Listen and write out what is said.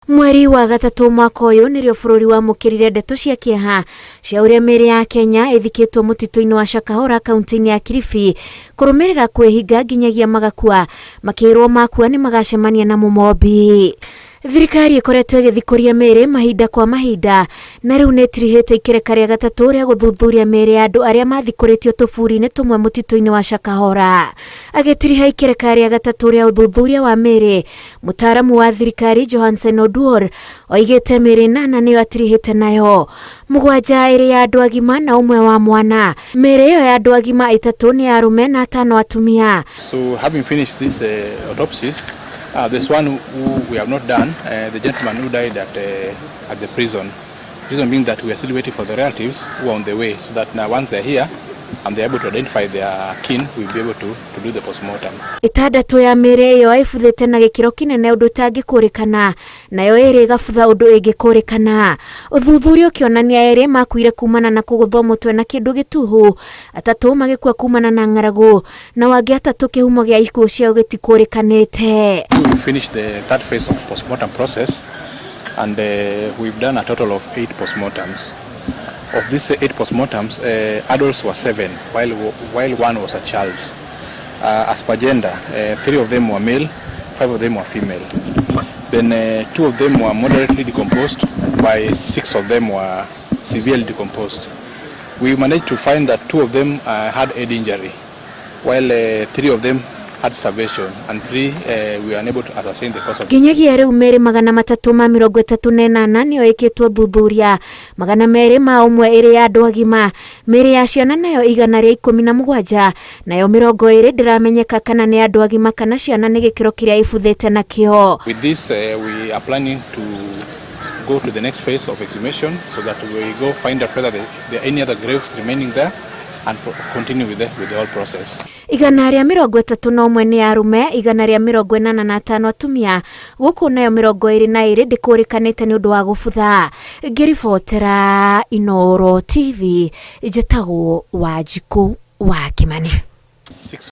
Mweri wa gatatũ mwaka ũyũ nĩrĩo bũrũri wamũkĩrire ndeto cia kĩeha cia ũrĩa mĩĩrĩ ya Kenya ĩthikĩtwo mũtitũ-inĩ wa Shakahola kaunti-inĩ ya Kilifi kũrũmĩrĩra kwĩhinga nginyagia magakua, makĩrwo makua nĩ magacemania na mũmombi. Thirikari ĩkoretwo ĩgĩthikũria mĩĩrĩ mahinda kwa mahinda na rĩu nĩ ĩtirihĩte ikereka rĩa gatatũ rĩa gũthuthuria mĩĩrĩ ya andũ arĩa mathikũrĩtio tũburi-inĩ tũmwe mũtitũ-inĩ wa Shakahola. Agĩtiriha ikereka rĩa gatatũ rĩa ũthuthuria wa mĩĩrĩ, mũtaaramu wa thirikari Johansen Oduor oigĩte mĩĩrĩ 8 nĩyo atirihĩte nayo, 7 ĩrĩ ya andũ agima na 1 wa mwana. Mĩĩrĩ ĩyo ya andũ agima 3 nĩ ya arũme na 5 atumia. So having finished these autopsies, there's one who we have not done, the gentleman who died at the prison. Reason being that we are still waiting for the relatives who are on the way, so that now once they're here and they're able to identify their kin, we'll be able to do the postmortem. 6 ya mĩĩrĩ ĩyo ĩbuthĩte na gĩkĩro kĩnene ũndũ ũtangĩkũrĩkana, nayo 2 ĩgabutha ũndũ ĩngĩkũrĩkana. Ũthuthuria ũkĩonania 2 makuire kumana na kũgũthwo mũtwe na kĩndũ gĩtuhu, 3 magĩkua kumana na ng'aragu, na wangĩ 3 kĩhumo gĩa ikuũ ciao gĩtikũrĩkanĩte. We finished the third phase of postmortem process and we've done a total of 8 postmortems. Of these 8 postmortems, adults were 7, while 1 was a child. As per gender, 3 of them were male, 5 of them were female. Then 2 of them were moderately decomposed, while 6 of them were severely decomposed. We managed to find that 2 of them had head injury, while 3 of them had starvation, and 3 we were unable to ascertain the cause of. Nginyagia rĩu mĩĩrĩ 338 nĩyo ĩkĩtwo thuthuria, 201 ĩrĩ ya andũ agima, mĩĩrĩ ya ciana nayo 117, nayo 20 ndĩramenyeka kana nĩ andũ agima kana ciana nĩ gĩkĩro kĩrĩa ĩbuthĩte nakĩo. With this, we are planning to go to the next phase of exhumation so that we go find out whether there are any other graves remaining there and continue with the whole process. 131 nĩ arũme, 185 atumia, gũkũ nayo 22 ndĩkũrĩkanĩte nĩ ũndũ wa gũbutha. Ngĩribotera Inooro TV, njĩtagwo Wanjikũ wa Kĩmani. Six.